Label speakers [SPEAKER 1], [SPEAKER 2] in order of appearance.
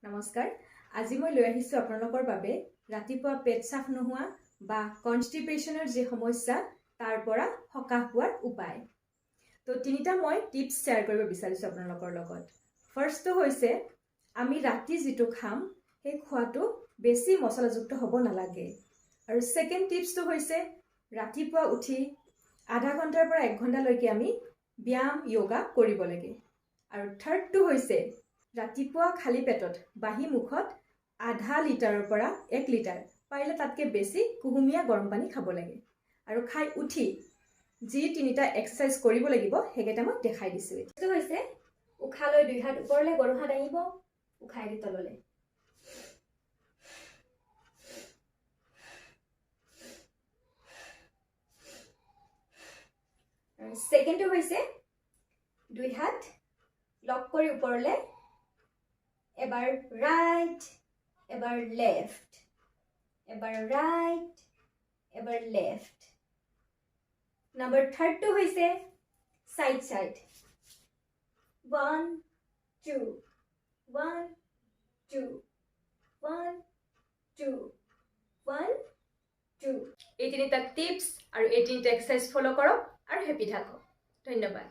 [SPEAKER 1] নমস্কাৰ। আজি মই লৈ আহিছোঁ আপোনালোকৰ বাবে ৰাতিপুৱা পেট চাফ নোহোৱা বা কনষ্টিপেশ্যনৰ যি সমস্যা, তাৰ পৰা সকাহ পোৱাৰ উপায়। তো তিনিটা মই টিপছ শ্বেয়াৰ কৰিব বিচাৰিছোঁ আপোনালোকৰ লগত। ফাৰ্ষ্টটো হৈছে, আমি ৰাতি যিটো খাম, সেই খোৱাটো বেছি মছলাযুক্ত হ'ব নালাগে। আৰু ছেকেণ্ড টিপছটো হৈছে, ৰাতিপুৱা উঠি আধা ঘণ্টাৰ পৰা এক ঘণ্টালৈকে আমি ব্যায়াম, য়োগা কৰিব লাগে। আৰু থাৰ্ডটো হৈছে, ৰাতিপুৱা খালী পেটত বাহী মুখত আধা লিটাৰৰ পৰা 1 লিটাৰ, পাৰিলে তাতকৈ বেছি কুহুমীয়া গৰম পানী খাব লাগে। আৰু খাই উঠি যি তিনিটা এক্সাৰচাইজ কৰিব লাগিব, সেইকেইটা মই দেখাই দিছোঁ। এইটো হৈছে, উশাহ লৈ দুই হাত ওপৰলৈ, গোৰোহা দাঙিব, উশাহ এৰি তললৈ। ছেকেণ্ডটো হৈছে, দুই হাত লক কৰি ওপৰলৈ, এবাৰ ৰাইট, এবাৰ লেফ্ট, এবাৰ ৰাইট, এবাৰ লেফ্ট। নাম্বাৰ থাৰ্ডটো হৈছে side side, one two, one two, one two, one two. এই তিনিটা টিপছ আৰু এই তিনিটা এক্সাৰচাইজ ফ'ল' কৰক আৰু হেপী থাকক। ধন্যবাদ।